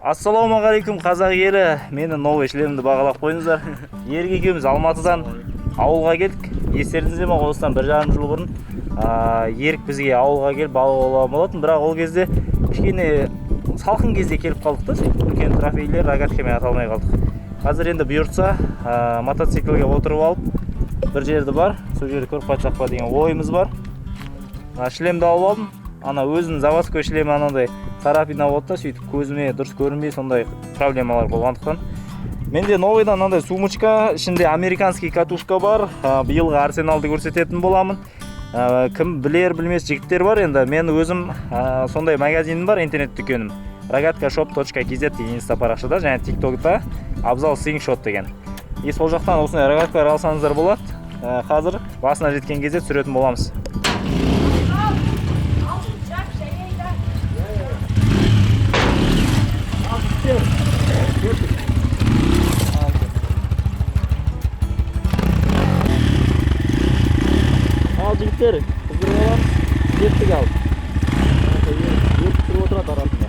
Ассалаумағалейкум, қазақ елі! Мені новый шлемді бағалап қойыңыздар. Ерік екеуміз Алматыдан ауылға келдік. Естеріңізде ме, осыдан 1,5 жыл бұрын Ерік бізге ауылға келіп балық аулаған болатын. Бірақ ол кезде кішкене салқын кезде келіп қалдық та, сөйтіп үлкен трофейлер рогаткамен ата алмай қалдық. Қазір енді бұйыртса, мотоциклге отырып алып, бір жерді бар, сол жерді көріп қайтсақ па деген ойымыз бар. Мына шлемді алып алдым. Ана өзінің заводской шлемі анандай царапина болды да, сөйтіп көзіме дұрыс көрінбей, сондай проблемалар болғандықтан менде новыйдан мынандай сумочка, ішінде американский катушка бар. Биылғы арсеналды көрсететін боламын. Кім білер білмес жігіттер бар, енді мен өзім сондай магазинім бар, интернет дүкенім rogatkashop.kz деген инста парақшада және тиктокта Абзал Слингшот деген, и сол жақтан осындай рогаткалар алсаңыздар болады. Қазір басына жеткен кезде түсіретін боламыз. Ал, жігіттер, қыздырып аламыз, кеттік. Ал еріп тұрып отырады арасында.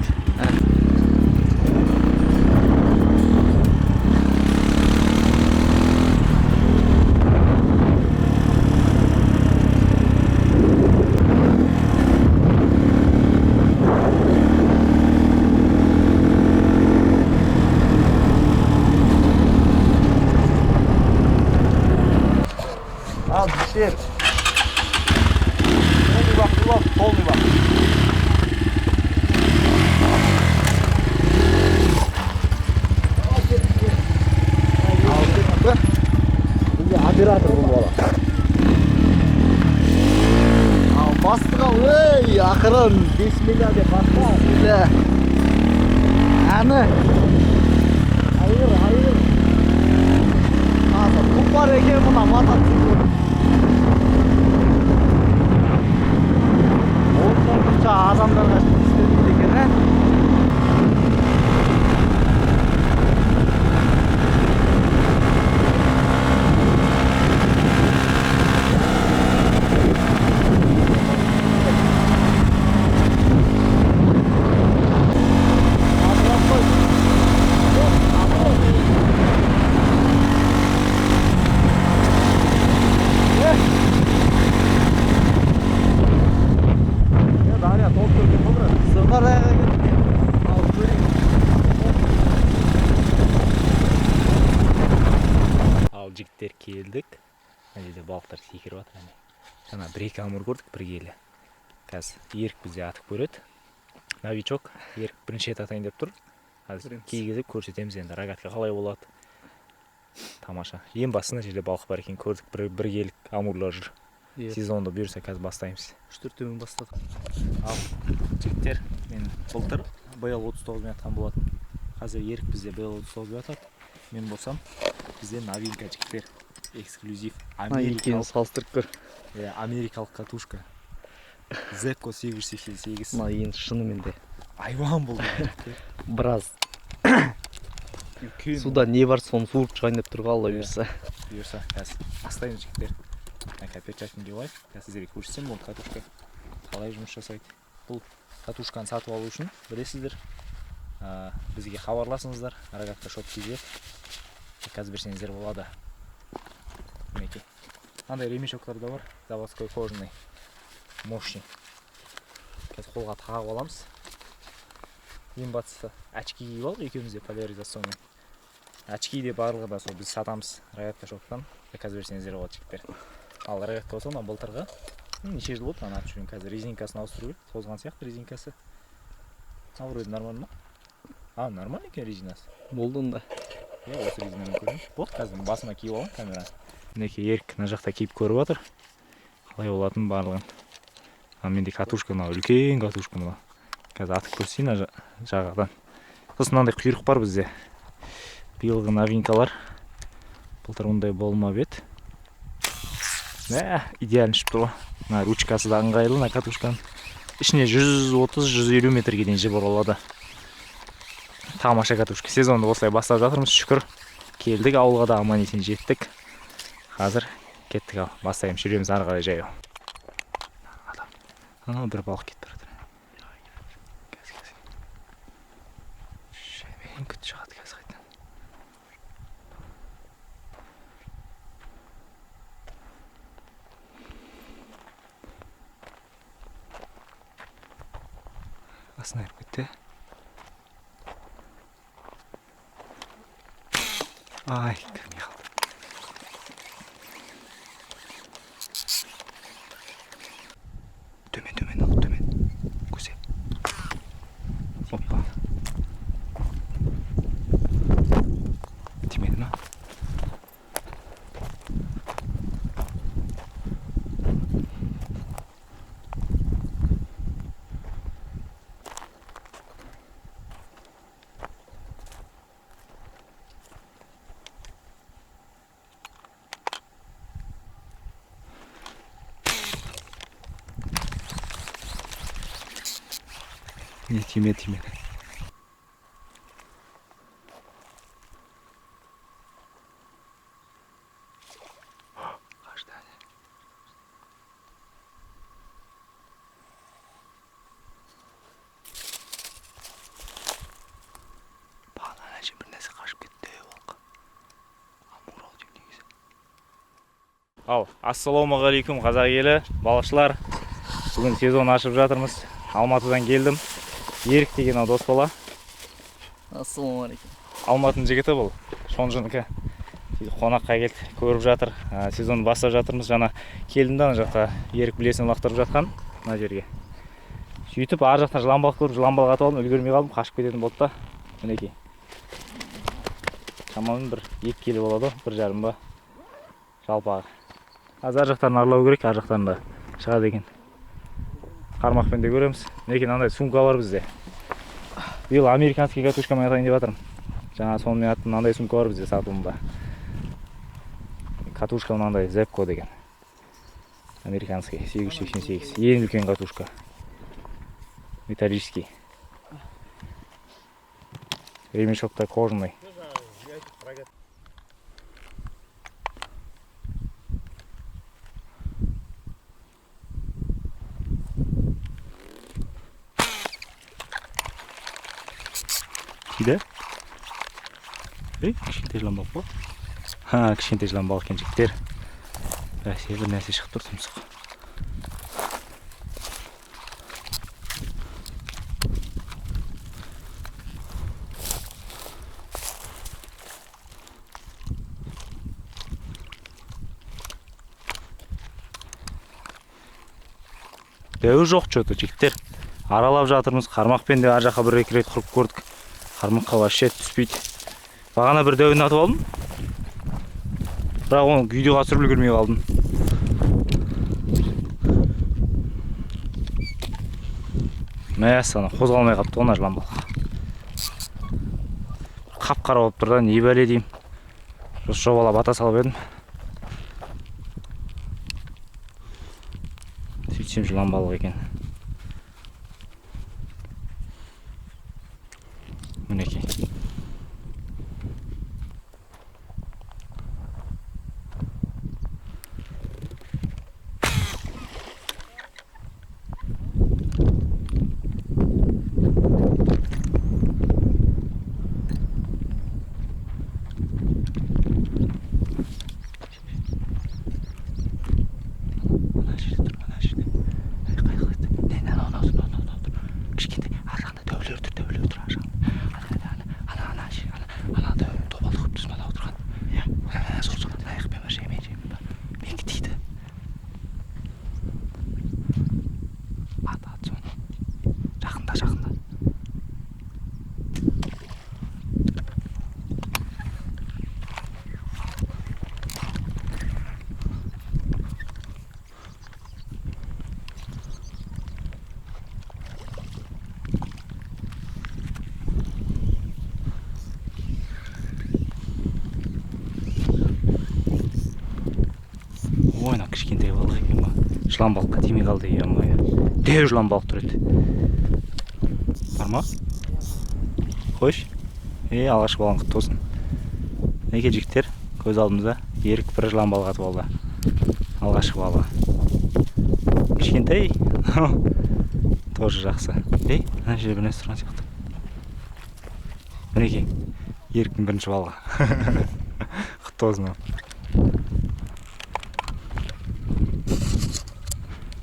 Ал, жігіттер, полный бак болады, полный бак. Бізде оператор бұл бала. Ал, бастық, ал, ей, ақырын. Бисмилля деп баста. Бисмилля. Әні. Айыр, айыр. Таза тұлпар екен мына мотоцикл. Онша адамдарға істемейді екен, ә? Дария толып кеткен ғой, брат. Сырдарияға кеттік. Ал, көрейік. Ал, жігіттер, келдік. Мына жерде балықтар секіріп жатыр, әне. Жаңа бір екі амур көрдік, бір келі. Қазір Ерік бізде атып көреді. Новичок Ерік бірінші рет атайын деп тұр. Қазір кигізіп көрсетеміз енді, рогатка қалай болады. Тамаша. Ең бастысы, мына жерде балық бар екен, көрдік, бір келік амурлар жүр. Иә. Сезонды бұйырса қазір бастаймыз. Үш төртеуін бастадық. Ал, жігіттер, мен былтыр биыл 39-мен атқан болатын. Қазір Ерік бізде биыл 39-бен атады. Мен болсам, бізде новинка, жігіттер. Эксклюзив. Мына екеуін Америкалық, салыстырып көр. иә, америкалық катушка. Zebco 888. Мына енді шынымен де Айуан болды, жігіттер. біраз Үлкен. суда не бар, соны суырып шығайын деп тұр ғой, Алла бұйырса. Бұйырса, қазір бастаймыз, жігіттер. Мына перчатканы киіп алайық. Қазір сіздерге көрсетсем бұл катушка қалай жұмыс жасайды. Бұл катушканы сатып алу үшін, білесіздер, бізге хабарласыңыздар. Рогатка шоп kz, заказ берсеңіздер болады. Мінекей. Мынандай ремешоктар да бар, заводской кожаный, мощный. Қазір қолға тағып аламыз. Ең бастысы, очки киіп алдық екеуміз де, поляризационный. Очки де барлығы да сол біз сатамыз Рогатка шоптан. Заказ берсеңіздер болады, жігіттер. Ал рогатка болса, мына былтырғы, неше жыл болды ана атып жүрген, қазір резинкасын ауыстыру керек, тозған сияқты резинкасы. Ал, вроде нормально ма? А, нормально екен резинасы. Болды онда. Иә, осы резинамен көремін. Болды, қазір басыма киіп аламын камераны. Мінекей, Ерік мына жақта киіп көріп жатыр. Қалай болатынын барлығын. А менде катушка мынау, үлкен катушка мынау. Қазір атып көрсетейін мына жағадан. Сосын мынандай құйрық бар бізде. Биылғы новинкалар. Былтыр ондай болмап еді. Мә, идеально ішіп тұр ғой. Мына ручкасы да ыңғайлы мына катушканың. Ішіне 130-150 метрге дейін жіберіп алады. Тамаша катушка. Сезонды осылай бастап жатырмыз, шүкір. Келдік ауылға да, аман есен жеттік. Қазір кеттік, ал, бастаймыз, жүреміз ары қарай жаяу. Адам. Анау бір балық кетіп бара жатыр. Қазір, қазір. Блин, күт, шығады қазір қайтадан. Астына кіріп кетті. Ай, кірмей қалды. Төмен, төмен ал, төмен. Көзе. Опа. Тимеді ма? Не, тиме, тимеді. Қашты әлі. Бағана ана жерден бір нәрсе қашып кетті, балық. Амур ау деймін негізі. Ал, ассалаумағалейкум, қазақ елі, балықшылар. Бүгін сезон ашып жатырмыз. Алматыдан келдім. Ерік деген дос бала. Ассалаумағалейкум. Алматының жігіті бұл. Шонжынікі. Сөйтіп қонаққа келді, көріп жатыр. Сезонды бастап жатырмыз. Жаңа келдім де ана жақта Ерік білесін лақтырып жатқан мына жерге. Сөйтіп ар жақтан жылан балық көріп, жылан балық атып алдым, үлгермей қалдым, қашып кететін болды да. Мінекей. Шамамен бір 2 келі болады ғой, бір жарым ба. Жалпағы. Қазір ар жақтарын аралау керек, ар жақтан да шығады екен. Қармақпен де көреміз. Мінекей мынандай сумка бар бізде. Биыл американский катушкамен атайын деп жатырмын. Жаңа сонымен аттым, мынандай сумка бар бізде сатылымда. Катушка мынандай Zebco деген. Американский 888. Ең үлкен катушка. Металлический. Ремешок та кожаный. Тиді? Ей, кішкентай жылан балық қой. Ха, кішкентай жылан балық екен, жігіттер. Бәсе, бір нәрсе шығып тұр, тұмсық. Дәу жоқ чё-то, жігіттер. Аралап жатырмыз, қармақпен де ар жаққа бір екі рет құрып көрдік. Қармаққа вообще түспейді. Бағана бір дәуін атып алдым. Бірақ оны видеоға түсіріп үлгермей қалдым. Мәссаған, қозғалмай қалыпты ғой ана жылан балық. Қап-қара болып тұр да, не бәле деймін. Осы жобалап ата салып едім. Сөйтсем жылан балық екен. Мінекей. Ана жерде тұр, ана жерде. Ай, қай қылады? Не, не, анау, анау, анау, анау тұр. Кішкентай, ар жағында дәулер тұр, дәулер тұр ар жағында. Ана, ана, ана, ана, ана, ана, ана дәу, добалды қойып тұрсың, анау отырған. Иә. Ана, ана, сол, сол, аяқпен бар, жаймен, жаймен бар. Менікі тиді. Ат, ат, соны. Жақында, жақында. Ой, мына кішкентай балық екен ғой. Жылан балыққа тимей қалды, ё-моё. Дәу жылан балық тұр еді. Бар ма? Қойшы. Е, алғашқы балығың құтты болсын. Мінекей жігіттер, көз алдымызда Ерік бір жылан балық атып алды. Алғашқы балы. Кішкентай. Тоже жақсы. Ей, ана жерде бір нәрсе тұрған сияқты. Мінекей, Еріктің бірінші балығы. Құтты болсын.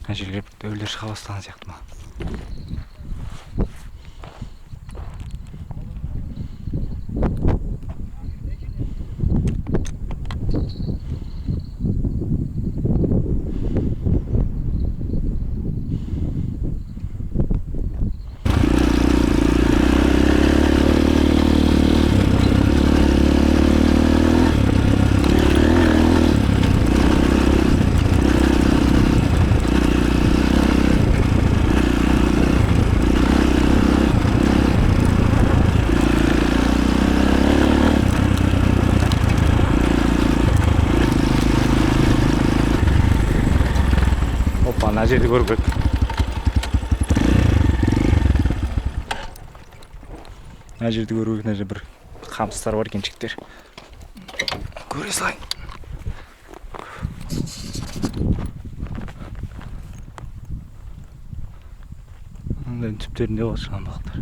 Мына жерге дәулер шыға бастаған сияқты ма? Мына жерді көру керек. Мына жерді көру керек, мына жерде бір қамыстар бар екен, жігіттер. Көре салайын. Мындай түптерінде болады жылан балықтар.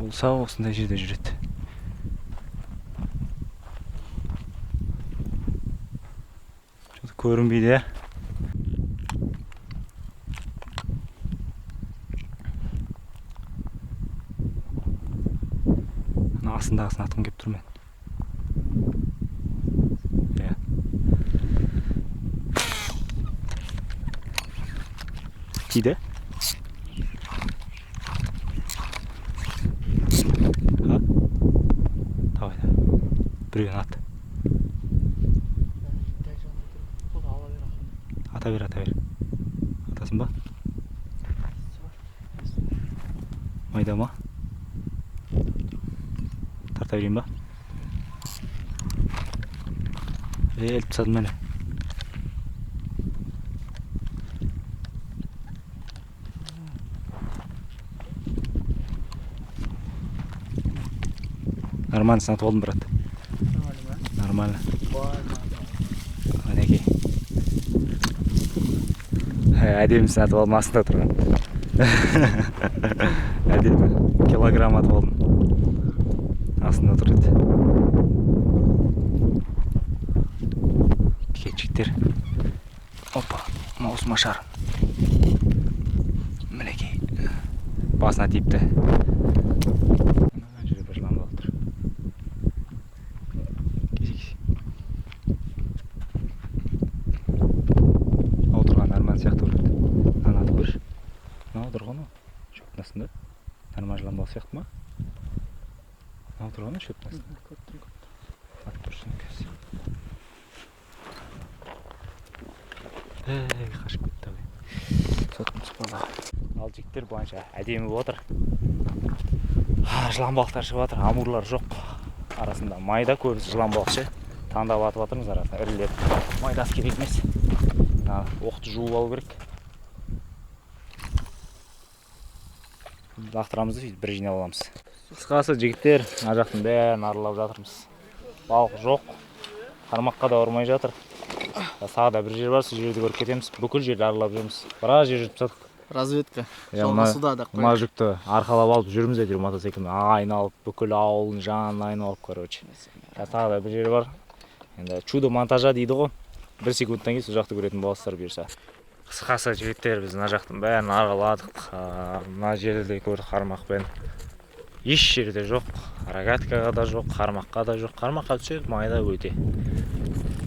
Болса осындай жерде жүреді. Что-то көрінбейді, ә? Астындағысын атқым келіп тұр мен. Иә. Тиді? А? Давай, давай. Біреуін ат. Ата бер, ата бер. Атасың ба? Майда ма? Тарта берейін ба? Іліп тастадым мені. Нормально сынатып алдым, брат. Нормально. Мінекей. Әдемі сынатып алдым, астында тұрған. Әдемі. Килограмм атып алдым. Астында тұр еді. Жігіттер. Опа, маусым ашар. Мінекей. Басына тиіпті. Ана жерде бір жылан балық тұр. Кесе, кесе. Мынау тұрған норман сияқты көрінеді. Мынаны атып көрші. Мынау тұрған ғой. Шөптің астында. Норман жылан балық сияқты ма? Мынау тұрған ғой шөптің астында. Көріп тұрмын, көріп тұрмын. Атып тұрсын қазір. Ей, қашып кетті ау. Соттың түсіп қалды. Ал жігіттер былайынша әдемі болып отыр. Жылан балықтар шығып жатыр, амурлар жоқ. Арасында майда көбісі жылан балық ше. Таңдап атып жатырмыз арасында ірілер. Майдасы керек емес. Оқты жуып алу керек. Лақтырамыз да сөйтіп бір жинап аламыз. Қысқасы жігіттер, мына жақтың бәрін аралап жатырмыз. Балық жоқ. Қармаққа да ұрмай жатыр. Тағы да бір жер бар, сол жерді көріп кетеміз. Бүкіл жерді аралап жүрміз. Біраз жер жүріп тастадық. Разведка. Жалғасуда да қой. Мына жүкті арқалап алып жүрміз әйтеуір мотоциклмен. Айналып, бүкіл ауылдың жанын айналып, короче. Тағы да бір жер бар. Енді чудо монтажа дейді ғой. Бір секундтан кейін сол жақты көретін боласыздар бұйырса. Қысқасы жігіттер, біз мына жақтың бәрін араладық. Мына жерді де көрдік қармақпен. Еш жерде жоқ. Рогаткаға да жоқ, қармаққа да жоқ. Қармаққа түседі, майда өте.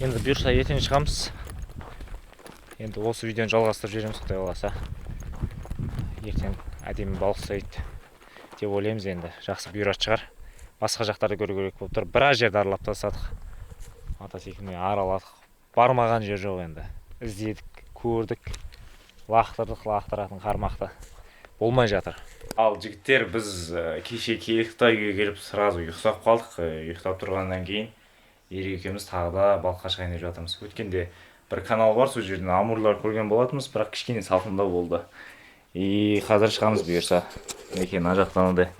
Енді бұйырса ертең шығамыз. Енді осы видеоны жалғастырып жібереміз, Құдай қаласа. Ертең әдемі балық ұстайды деп ойлаймыз енді. Жақсы бұйыратын шығар. Басқа жақтарды көру керек болып тұр. Біраз жерді аралап тастадық. Мотоциклмен араладық. Бармаған жер жоқ енді. Іздедік, көрдік, лақтырдық, лақтыратын қармақты. Болмай жатыр. Ал жігіттер, біз кеше келдік та үйге келіп сразу ұйықтап қалдық. Ұйықтап тұрғаннан кейін Ерік екеуміз тағы да балыққа шығайын деп жатырмыз. Өткенде бір канал бар, сол жерден амурлар көрген болатынбыз, бірақ кішкене салқындау болды. И қазір шығамыз бұйырса. Мінекей мына жақта мынандай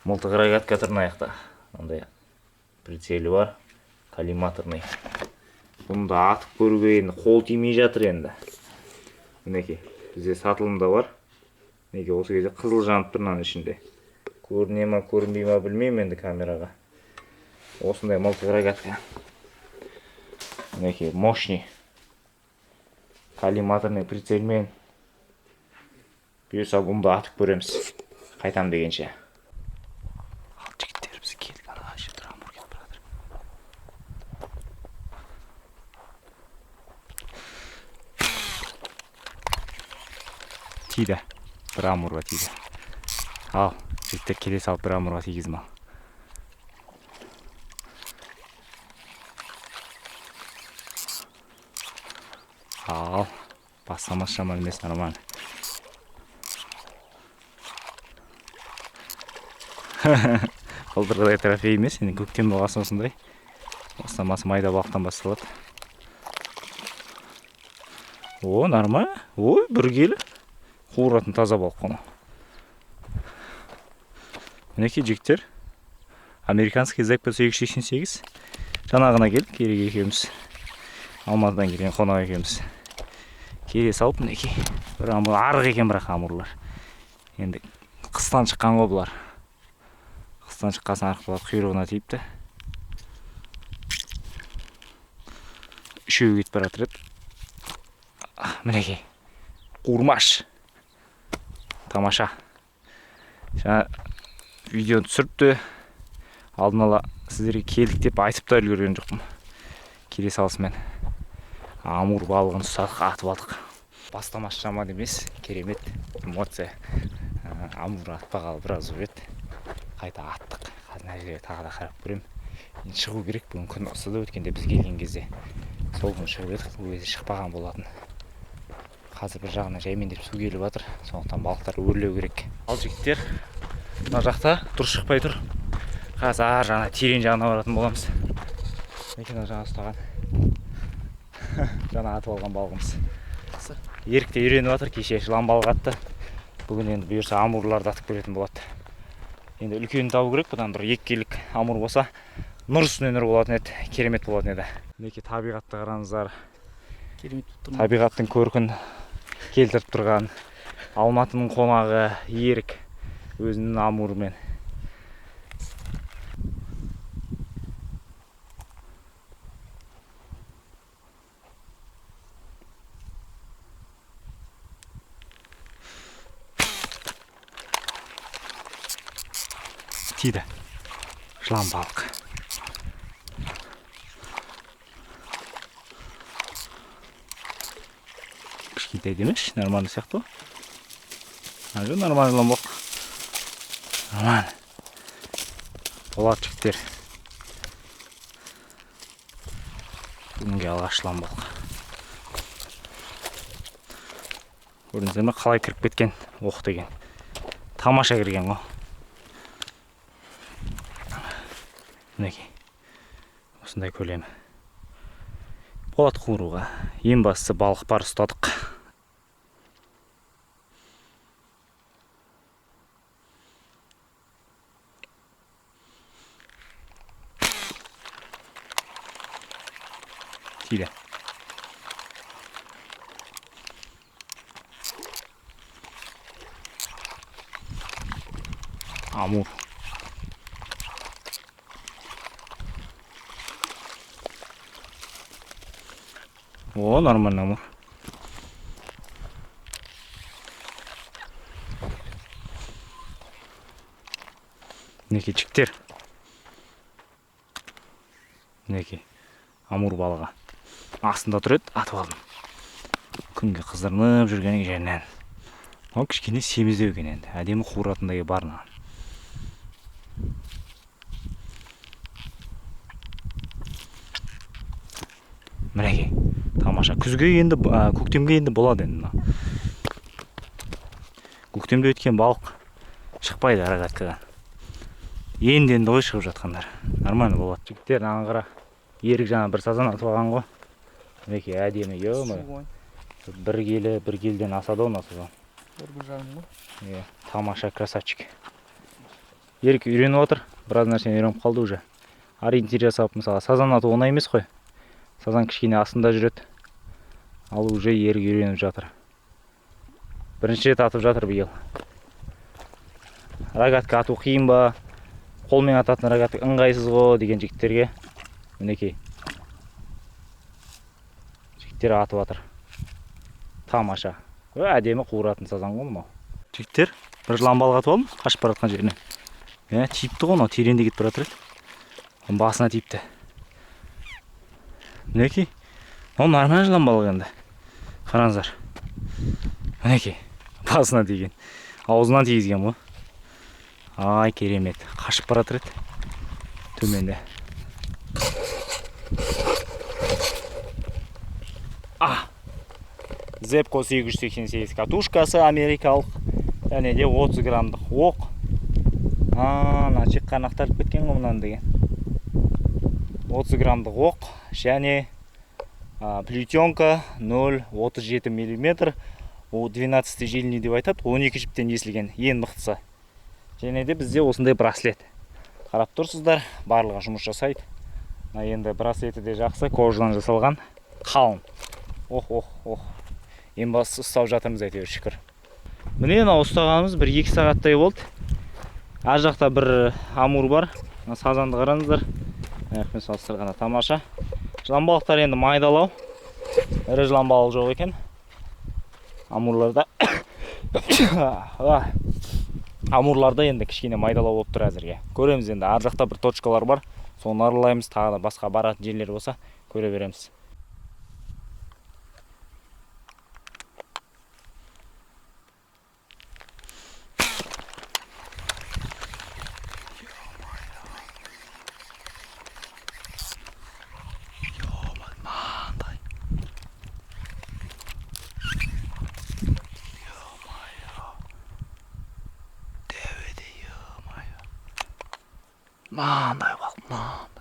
мылтық рогатка тұр мына жақта. Мынандай прицелі бар, коллиматорный. Бұны да атып көруге енді қол тимей жатыр енді. Мінекей бізде сатылымда бар. Мінекей осы кезде қызыл жанып тұр мынаның ішінде. Көріне ма, көрінбей ма білмеймін енді камераға. Осындай мылтық рогатка. Мінекей, мощный. Коллиматорный прицелмен. Бұйырса бұны да атып көреміз. Қайтам дегенше. Ал жігіттер, біз келдік, ана жерде амур кетіп бара жатыр. Тиді. Бір амурға тиді. Ал, жігіттер, келе салып бір амурға тигіздім ал. Ал, бастамас жаман емес, нормально. Былтырғыдай трофей емес, енді көктем болғасын осындай. Бастамасы майда балықтан басталады. О, нормально. Ой, бір келі. Қуыратын таза балық қой. Мінекей жігіттер, американский ZP 888. Жаңа ғана келдік, Ерік екеуміз. Алматыдан келген қонақ екеуміз. Келе салып мінекей. Бір амур арық екен, бірақ амурлар. Енді қыстан шыққан ғой бұлар. Қыстан шыққасын арық болады, құйрығына тиіпті. Үшеуі кетіп бара жатыр еді. Мінекей. Қуырмаш. Тамаша. Жаңа видеоны түсіріпті. Алдын ала сіздерге келдік деп айтып та үлгерген жоқпын. Келе салысымен амур балығын ұстадық, атып алдық. Бастамасы жаман емес, керемет эмоция. Амур атпағалы біраз болып еді. Қайта аттық. Қазір мына жерге тағы да қарап көремін. Енді шығу керек, бүгін күн ысыды, өткенде біз келген кезде сол күні шығып едік, ол кезде шықпаған болатын. Қазір бір жағынан жаймендеп су келіп жатыр, сондықтан балықтар өрлеу керек. Ал жігіттер, мына жақта дұрыс шықпай тұр. Қазір ар жағына, терең жағына баратын боламыз. Мінекей мына жаңа ұстаған, жаңа атып алған балығымыз. Ерік те үйреніп жатыр, кеше жылан балық атты. Бүгін енді бұйырса амурларды атып көретін болады. Енді үлкенін табу керек, бұдан бір 2 келілік амур болса, нұр үстіне нұр болатын еді, керемет болатын еді. Мінекей табиғатты қараңыздар. Керемет болып тұр. Табиғаттың көркін келтіріп тұрған Алматының қонағы Ерік өзінің амурымен. Тиді. Жылан балық. Кішкентай демеші, нормальный сияқты ғой. Ана жоқ, нормальный жылан балық. Нормально. Болады жігіттер. Бүгінге алғаш жылан балық. Көрдіңіздер ме, қалай кіріп кеткен оқ деген. Тамаша кірген ғой. Мінекей. Осындай көлемі. Болады қуыруға. Ең бастысы балық бар, ұстадық. Тиді. Амур. О, нормально амур. Мінекей жігіттер. Мінекей амур балығы. Астында тұр еді, атып алдым. Күнге қыздырынып жүрген жерінен. Мынау кішкене семіздеу екен енді. Әдемі қуыратындай бар мына. Мінекей. Тамаша. Күзге енді, көктемге енді болады енді мына. Көктемде өткен балық шықпайды рогаткадан. Енді енді ғой шығып жатқандар. Нормально болады. Жігіттер, мынаған қара. Ерік жаңа бір сазан атып алған ғой. Мінекей әдемі, ё-моё. Бір келі, бір келіден асады ғой мына сазан. Бір жарым ғой. Иә, тамаша красавчик. Ерік үйреніп отыр. Біраз нәрсені үйреніп қалды уже. Ориентир жасап, мысалы, сазан ату оңай емес қой. Сазан кішкене астында жүреді. Ал уже Ерік үйреніп жатыр. Бірінші рет атып жатыр биыл. Рогатка ату қиын ба, қолмен ататын рогатка ыңғайсыз ғой деген жігіттерге мінекей жігіттер атып жатыр. Тамаша. Әдемі қуыратын сазан ғой мынау. Жігіттер, бір жылан балық атып алдым, қашып бара жатқан жеріне. Тиіпті ғой мынау, тереңде кетіп бара жатыр еді. Оның басына тиіпті. Мінекей, мынау нормальный жылан балық енді. Қараңыздар. Мінекей, басына тиген. Аузынан тигізген ғой. Ай, керемет. Қашып бара жатыр еді. Төменде. Zebco 888 катушкасы америкалық. Және де 30 граммдық оқ. Мына шек қанақталып кеткен ғой мынаның деген. 30 граммдық оқ және плетенка 0,37 миллиметр. О, 12 жильный деп айтады, 12 жіптен есілген, ең мықтысы. Және де бізде осындай браслет. Қарап тұрсыздар, барлығы жұмыс жасайды. Мына енді браслеті де жақсы, кожадан жасалған, қалың. Ох, ох, ох. Ең бастысы ұстап жатырмыз әйтеуір, шүкір. Міне мынау ұстағанымыз бір 2 сағаттай болды. Ар жақта бір амур бар. Мына сазанды қараңыздар. Аяқпен салыстырғанда тамаша. Жылан балықтар енді майдалау. Ірі жылан балық жоқ екен. Амурларда енді кішкене майдалау болып тұр әзірге. Көреміз енді, ар жақта бір точкалар бар. Соны аралаймыз, тағы да басқа баратын жерлер болса көре береміз. Мынандай балық, мынандай.